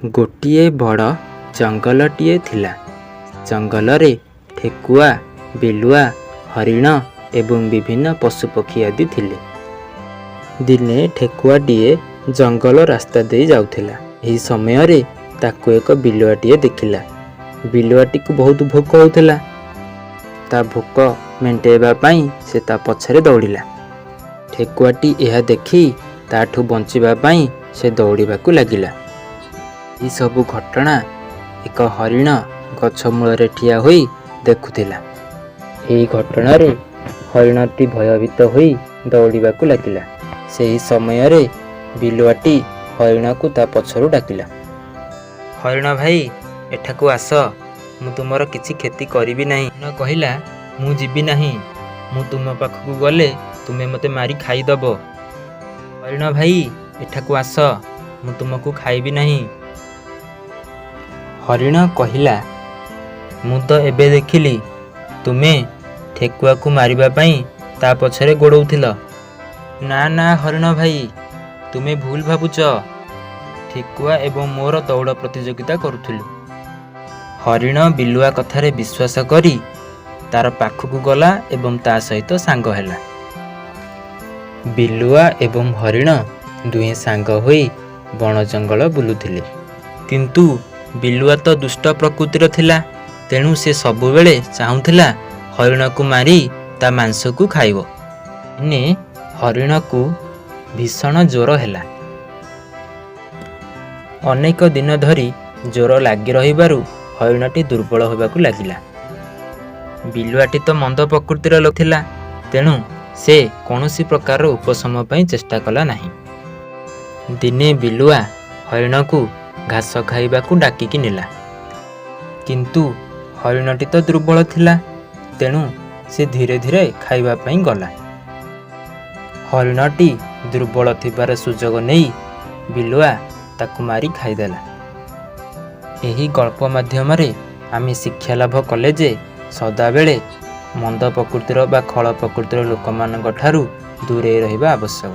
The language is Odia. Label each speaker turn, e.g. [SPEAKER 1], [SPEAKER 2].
[SPEAKER 1] ଗୋଟିଏ ବଡ଼ ଜଙ୍ଗଲଟିଏ ଥିଲା। ଜଙ୍ଗଲରେ ଠେକୁଆ, ବିଲୁଆ, ହରିଣ ଏବଂ ବିଭିନ୍ନ ପଶୁପକ୍ଷୀ ଆଦି ଥିଲେ। ଦିନେ ଠେକୁଆଟିଏ ଜଙ୍ଗଲ ରାସ୍ତା ଦେଇ ଯାଉଥିଲା। ଏହି ସମୟରେ ତାକୁ ଏକ ବିଲୁଆଟିଏ ଦେଖିଲା। ବିଲୁଆଟିକୁ ବହୁତ ଭୋକ ହେଉଥିଲା। ତା ଭୋକ ମେଣ୍ଟେଇବା ପାଇଁ ସେ ତା ପଛରେ ଦୌଡ଼ିଲା। ଠେକୁଆଟି ଏହା ଦେଖି ତାଠୁ ବଞ୍ଚିବା ପାଇଁ ସେ ଦୌଡ଼ିବାକୁ ଲାଗିଲା। ଏହିସବୁ ଘଟଣା ଏକ ହରିଣ ଗଛ ମୂଳରେ ଠିଆ ହୋଇ ଦେଖୁଥିଲା। ଏହି ଘଟଣାରେ ହରିଣଟି ଭୟଭୀତ ହୋଇ ଦୌଡ଼ିବାକୁ ଲାଗିଲା। ସେହି ସମୟରେ ବିଲୁଆଟି ହରିଣକୁ ତା ପଛରୁ ଡାକିଲା, ହରିଣ ଭାଇ, ଏଠାକୁ ଆସ, ମୁଁ ତୁମର କିଛି କ୍ଷତି କରିବି ନାହିଁ। ହରିଣ କହିଲା, ମୁଁ ଯିବି ନାହିଁ। ମୁଁ ତୁମ ପାଖକୁ ଗଲେ ତୁମେ ମୋତେ ମାରି ଖାଇଦେବ। ହରିଣ ଭାଇ, ଏଠାକୁ ଆସ, ମୁଁ ତୁମକୁ ଖାଇବି ନାହିଁ। ହରିଣ କହିଲା, ମୁଁ ତ ଏବେ ଦେଖିଲି ତୁମେ ଠେକୁଆକୁ ମାରିବା ପାଇଁ ତା ପଛରେ ଗୋଡ଼ଉଥିଲ। ନା ନା ହରିଣ ଭାଇ, ତୁମେ ଭୁଲ ଭାବୁଛ। ଠେକୁଆ ଏବଂ ମୋର ଦୌଡ଼ ପ୍ରତିଯୋଗିତା କରୁଥିଲୁ। ହରିଣ ବିଲୁଆ କଥାରେ ବିଶ୍ୱାସ କରି ତାର ପାଖକୁ ଗଲା ଏବଂ ତା ସହିତ ସାଙ୍ଗ ହେଲା। ବିଲୁଆ ଏବଂ ହରିଣ ଦୁହେଁ ସାଙ୍ଗ ହୋଇ ବଣ ଜଙ୍ଗଲ ବୁଲୁଥିଲେ। କିନ୍ତୁ ବିଲୁଆ ତ ଦୁଷ୍ଟ ପ୍ରକୃତିର ଥିଲା, ତେଣୁ ସେ ସବୁବେଳେ ଚାହୁଁଥିଲା ହରିଣକୁ ମାରି ତା ମାଂସକୁ ଖାଇବ। ଦିନେ ହରିଣକୁ ଭୀଷଣ ଜ୍ୱର ହେଲା। ଅନେକ ଦିନ ଧରି ଜ୍ୱର ଲାଗି ରହିବାରୁ ହରିଣଟି ଦୁର୍ବଳ ହେବାକୁ ଲାଗିଲା। ବିଲୁଆଟି ତ ମନ୍ଦ ପ୍ରକୃତିର ଲୋକ ଥିଲା, ତେଣୁ ସେ କୌଣସି ପ୍ରକାରର ଉପଶମ ପାଇଁ ଚେଷ୍ଟା କଲା ନାହିଁ। ଦିନେ ବିଲୁଆ ହରିଣକୁ ଘାସ ଖାଇବାକୁ ଡାକିକି ନେଲା। କିନ୍ତୁ ହରିଣଟି ତ ଦୁର୍ବଳ ଥିଲା, ତେଣୁ ସେ ଧୀରେ ଧୀରେ ଖାଇବା ପାଇଁ ଗଲା। ହରିଣଟି ଦୁର୍ବଳ ଥିବାର ସୁଯୋଗ ନେଇ ବିଲୁଆ ତାକୁ ମାରି ଖାଇଦେଲା। ଏହି ଗଳ୍ପ ମାଧ୍ୟମରେ ଆମେ ଶିକ୍ଷା ଲାଭ କଲେ ଯେ ସଦାବେଳେ ମନ୍ଦ ପ୍ରକୃତିର ବା ଖଳ ପ୍ରକୃତିର ଲୋକମାନଙ୍କ ଠାରୁ ଦୂରେଇ ରହିବା ଆବଶ୍ୟକ।